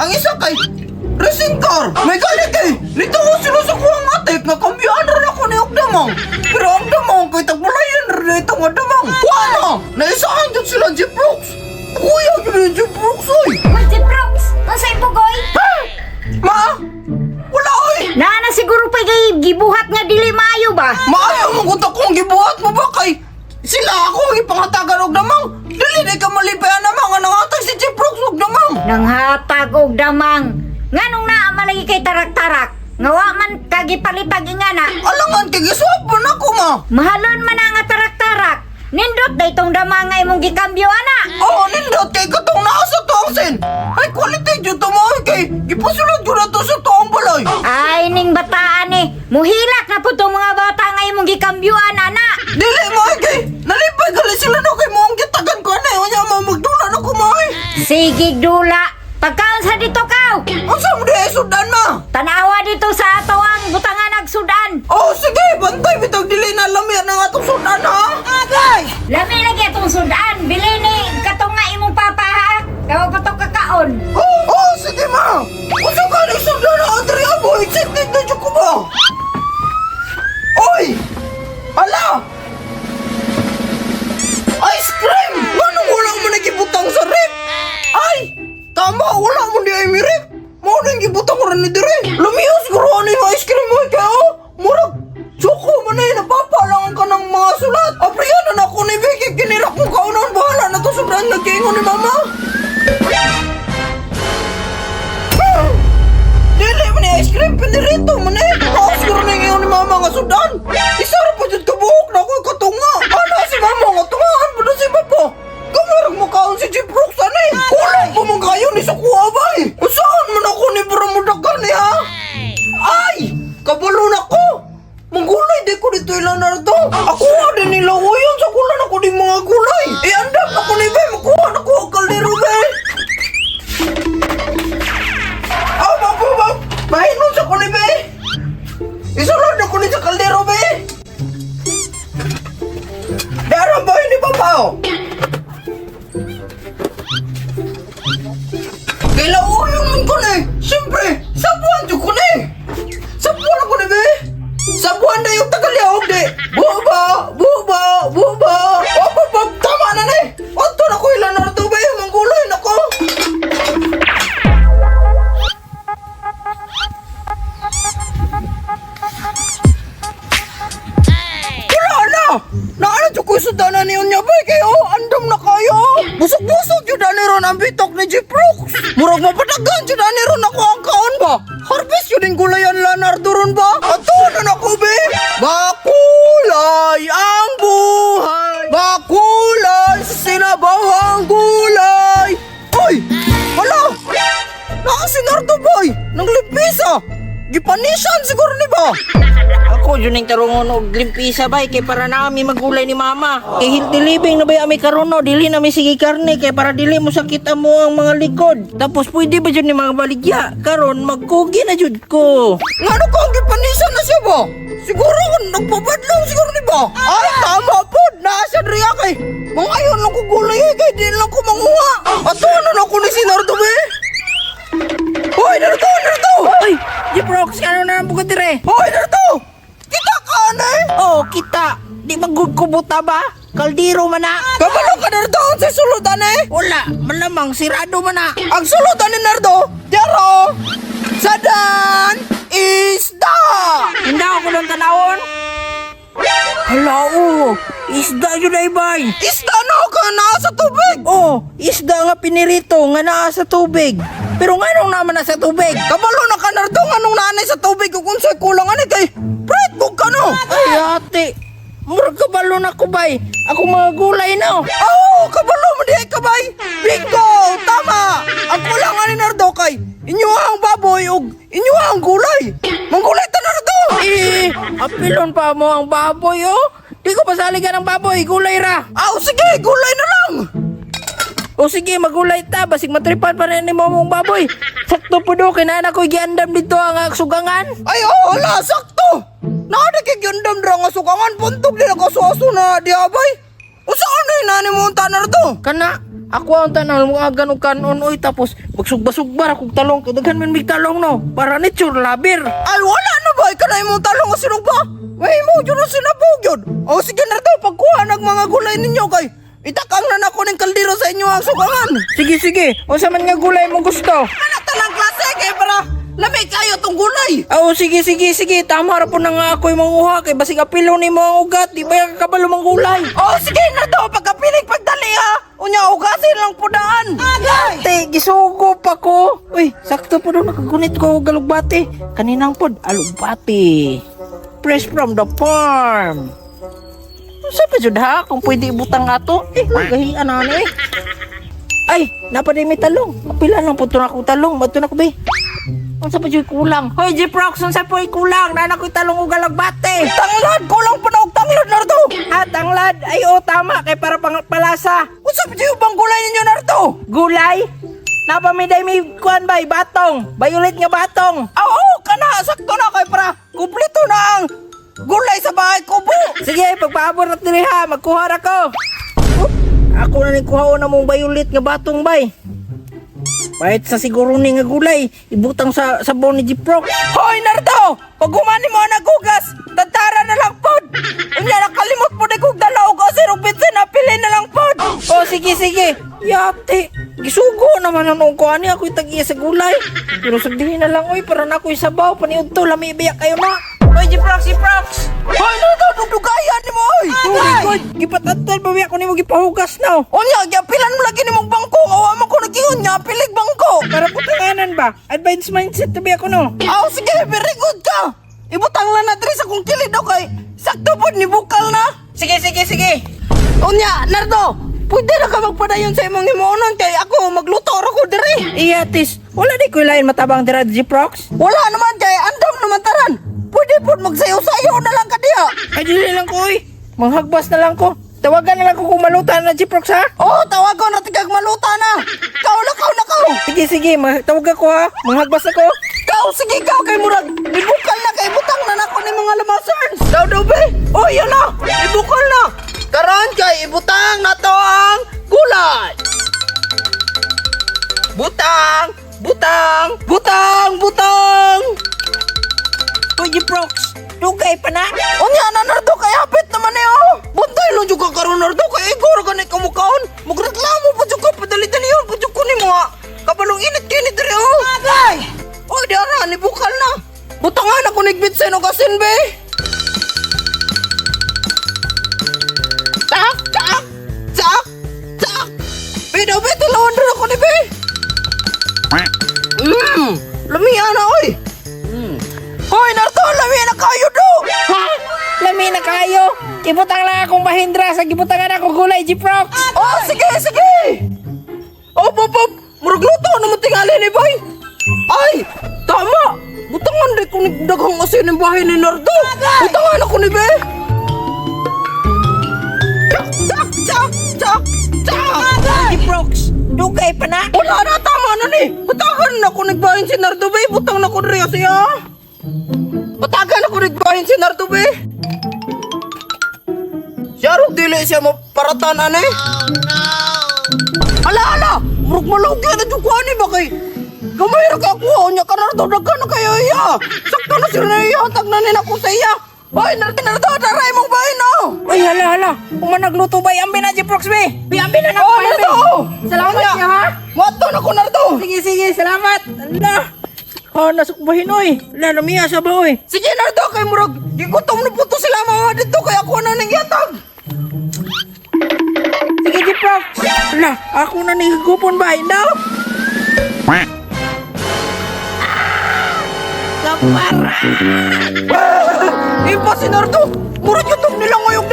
Ang isa kay racing car. May galit kay nito ko sila sa kuwang atik nga kambyuan rin ako ni og damang. Pero ang damang kay tagbulayan rin ito nga damang. Kuha na! Naisahan dyan sila Jeep Brooks. Kuya yun yung Jeep Brooks oy. Uy, Jeprox! Unsay bugoy? Ma! Wala oy! Naa na siguro pa kay gibuhat nga dili maayo ba? Maayo mo kung akong gibuhat mo ba kay sila ako ang ipangatagan og damang. Dili di ka malipayan namang nga nangatag si Jeep Brooks og damang. Nanghatag og damang. Nganong naa man lagi kay tarak-tarak? Nga wa man kagipalitag ingana. Alangan kay giswap man ako ma. Mahalon man na nga tarak-tarak. Nindot na itong damang nga imong gikambyo ana. Oo, nindot kay katong naa sa tuang sen. Ay quality jud to mo oy, kay gipasulod jud na to sa tuang balay. Ay ning bataan eh. Muhilak na po tong mga bata nga imong gikambyuan ana. Dili mo oy, kay nalipay gali sila no kay mo ang gitagan ko ana unya mo magdula na ko mo oy. Sige dula. Pagkaon sa dito kaw. Unsa mo di sudan ma? Tanawa dito sa ato ang butangan sudan. Oh, sige, bantay bitag dili na lami ang atong sudan ha. Agay. Lami lagi atong sudan. Bili ni katong nga imong papa ha. Kawa pa to kakaon. Oh, oh, sige ma. Unsa ka ni sudan na Andrea boy? Excited na jud ko ba? Oy! Ala! Ice cream! Nganong wala mo nagibutang sa rep? Ay! Tama, wala mo di ay mi rep. Mao na yung gibutang ko rin ni dire. Lumiyo siguro ano yung ice cream mo kaya oh. Murag, choco man eh, napapalangan ka ng mga sulat. Apriyan na ako ni Vicky, kinirak mo kaunon. Bahala na to sobrang nagkiingon ni mama. Dili man ni ice cream, pinirito man eh. Ako siguro na yung ni mama nga sudan. Isa ra pa dyan kabuhok na ako'y katunga. Ana si mama nga tungaan pa na si papa. Kamarag makaon si Jeep Brooks ano eh. Kulang pa man kayo ni sa kuha ba eh. Saan man ako ni Bramudagan eh ha? Ay! Kabalo na ko! Manggulay di ko dito ilanardo. Ako din nila yun sa kulan ako di mga gulay. Eh andam ako ni Be, makuha na ko ang kaldero be. Ah, mapo ba? Mahinon sa kuli, be! Isulod na kuli sa kaldero, be! Dara ba ni Papa, oh? Kailangan man ko na eh! Siyempre, sabuan dyan ko na eh! Sabuan ako na, be! Sabuan na yung tagalyawag, di! Buba! Buba! Buba! Op, op, op! Tama na na eh! Anto na ko ilan na ito, be! Manggulay na ko! Wala na! Naano dyan ko sudanan niyon niya ba? Kayo, andam na kayo! Busog-busog yun ani ron ang bitok ni Jeep Brooks! Murag mapadagan yun ani ron ako ang kaon ba? Harvest yun ang gulayan Leonardo ron ba? Ato na nako be! Bakulay ang buhay! Bakulay sa sinabaw ang gulay! Oy! Hala! Naa si Nardo boy! Nang limpisa! Gipanisan siguro ni ba? Ako jud ning tarungon og limpisa bay kay para nami magulay ni mama. Kay healthy living na bay ami karon no, dili na mi sige karne kay para dili mo sakit amo ang mga likod. Tapos pwede ba jud ni mga baligya? Karon magkugi na jud ko. Ngano ko ang gipanisan na siya ba? Siguro kung nagpabadlong siguro ni ba? Ay, tama po! Nasa Dria kay! Mga ayon lang ko gulay eh, kay di lang ko manguha! Ato ano na ko ni si Nardo be? Hoy, Nardo! Nardo! Oy, Jiprox ano na ang bugat dire? Hoy, Nardo! Kita ka na eh! Oh, kita. Di ba gud kubuta ba? Kaldero man na. Kabalo ka Nardo! Ang sa sulutan eh! Wala, malamang sirado man na. Ang sulutan ni Nardo! Dero! Sadan! Isda! Hindi ako ng tanawon. Hala, oh. Isda yun ay bay. Isda na ka na sa tubig! Oh, isda nga pinirito nga naa sa tubig. Pero nganong naman na sa tubig? Kabalo na ka Nardo! Anong nanay sa tubig kung unsay kulang ani kay Pride ko ka no! Ay, ate. Murag kabalo na ko bay. Ako mga gulay na. oh. Oo, kabalo mo di ka bay. Bingo, tama. Ang kulang ani Nardo kay inyo ang baboy ug inyo ang gulay. Manggulay ta Nardo. Eh, apilon pa mo ang baboy oh. Di ko pasaligan ang baboy, gulay ra. Aw, sige, gulay na lang. O sige, magulay ta, basig matripan pa rin ni mo mong baboy. Sakto po do, kinana ko'y giandam dito ang sugangan. Ay, oh, ala, sakto. Naa kay gyundam dra nga sukangan puntog di nakaso-aso na di abay. Unsa ano nani mo unta Nardo? Kana, Ako ang tanan mo agan og kanon oy, tapos magsugba-sugba ra kog talong kay daghan man mig talong no. Para nature labir. Ay, wala na ba? Ikaw na imong talong o sinugba? May mo, yun ang sinabog yun. O sige na to, pagkuha ng mga gulay ninyo kay itakang na nako ng kaldero sa inyo ang sukangan. Sige sige, unsa man nga gulay mo gusto? Ano talang klase kay para lamig kayo tong gulay. Oh, sige sige sige, tama ra po na nga ako'y manguha kay basig apilo nimo ang ugat, di ba yung kabalo mang gulay? O sige na to, pagkapilig pagdali ha. Unya, ugasin lang po daan. Agay! Ate, gisugo pa ko. Uy, sakto po doon, nakagunit ko og alugbati. Kaninang pod, alugbati. Fresh from the farm. Unsa pa jud ha kung pwede ibutang ato? Eh, gahian na ani eh. Ay, napaday may talong. Pila lang po to na akong talong. Mato na ko be. Unsa pa jud kulang? Hoy, Jeprox, unsa po kulang? Nana ko'y talong og alugbati. Tanglad, kulang pa na og tanglad, Nardo. Ha, tanglad. Ay, oh, tama. Kay para pang palasa. Unsa pa jud bang gulay ninyo, Nardo? Gulay? Napamiday may kuan bay, batong. Violet nga batong. Aw, oh, kana, sakto na kay para kumpleto na ang gulay sa bahay kubo. Sige, pagpaabot na diri ha, magkuha ra ko. Oh, ako na ning kuhaon na mong violet nga batong bay. Pahit sa siguro ni nga gulay, ibutang sa sabon ni Jiprox. Hoy, Nardo! Pag humani mo ang naghugas, tantara na lang pod! Unya, nakalimot po na kong dala og asin og bitsin, napili na lang pod! Oh, sige sige. Yate, gisugo naman ang ko ani ako'y tag-iya sa gulay. Pero sa dili na lang oy para na ako'y sabaw paniudto lami biya kayo na. Oy, Jiprox, Jiprox. Hoy, Nardo, dugdugayan ni mo, oy! Oh my God, gipatantan pa biya ko nimo gipahugas na. Unya, giapilan mo lagi nimong bangko, awa man ko nagingon, nga pilig bangko! Para putanganan ba? Advance mindset tabi ako no. Aw, sige, very good ka! Ibutang lang na diri sa kong kilid, okay? Sakto pod ni bukal na! Sige, sige, sige. Unya, Nardo, pwede na ka magpadayon sa imong himuonon kay ako magluto ra ko diri. Iyatis, wala di ko lain matabang dira G-Prox. Wala naman kay andam naman taran. Pwede pod magsayo-sayo na lang ka diha. Ay, dili lang ko, oy. Manghagbas na lang ko. Tawagan na lang ko kung maluta na G-Prox, ha? Oh, tawagon na tigag maluta na. Kau na, kau na, kau. Sige, sige, tawag ako, ha? Manghagbas ako. Kau, sige, kau kay murag. Ibukal na kay butang na nako ni mga lamaserns. Daw daw be. Oh, yan na. Ibukal na. Karon kay ibutang na to ang gulay. Butang, butang, butang, butang. Hoy, G-Prox, dugay pa na. Unya na Nardo kay hapit naman eh oh. Buntay lang jud ka karon Nardo kay igor ka ni kamukaon. Magreklamo pa jud ka padali-dalion pa jud ko nimo ha. Kabalong init kini diri oh. Agay. Oy di ara ni bukal na. Butangan ako nigbitsin og asin be. Tak tak tak tak. Be daw be tulungan rin ako ni be. Lamiya na oy. Hoy Nardo, lamiya na kayo do. Ha? Lami na kayo. Ibutang lang akong mahindra sa gibutangan ako gulay, G-Prox. Oh, sige, sige! Oh, pop, pop! Murag luto naman tingali ni Bay! Ay! Tama! Butangan rin kung daghang asin ang bahay ni Nardo! Butangan ako ni Be! Chak! Chak! Chak! Chak! Chak! G-Prox, dugay pa na. Wala na, tama na ni! Butangan na ako nagbahin si Nardo, Be! Butang na ko rin siya! Butagan ako nagbahin si Nardo, Be! Siya rog dili siya maparatan, ane! Ala, ala! Murag malugya na jud ko ani ba kay gamay ra ka kuha nya ka Nardo daghan na kayo iya. Sakto na sir na iya tag na nila ko sa iya. Hoy, Nardo, Nardo, daray mong bahin oh. Uy, hala, hala. Umanagluto ba? Ambi na, G-Prox, be. Be, ambi na na. Oh, Nardo. oh. Salamat Unya, niya, ha? Moadto na ko Nardo. Sige, sige, salamat. Ala. Oh, nasukbahin, oy. Ala, lamiya sa ba, oy. Sige Nardo kay murag gigutom na puto sila mga dito kay ako na ning yatag. Sige, G-Prox. Ala, ako na nahigupon ba? Daw. Kapara! Ipa si Nardo. Murag youtube nila ngayong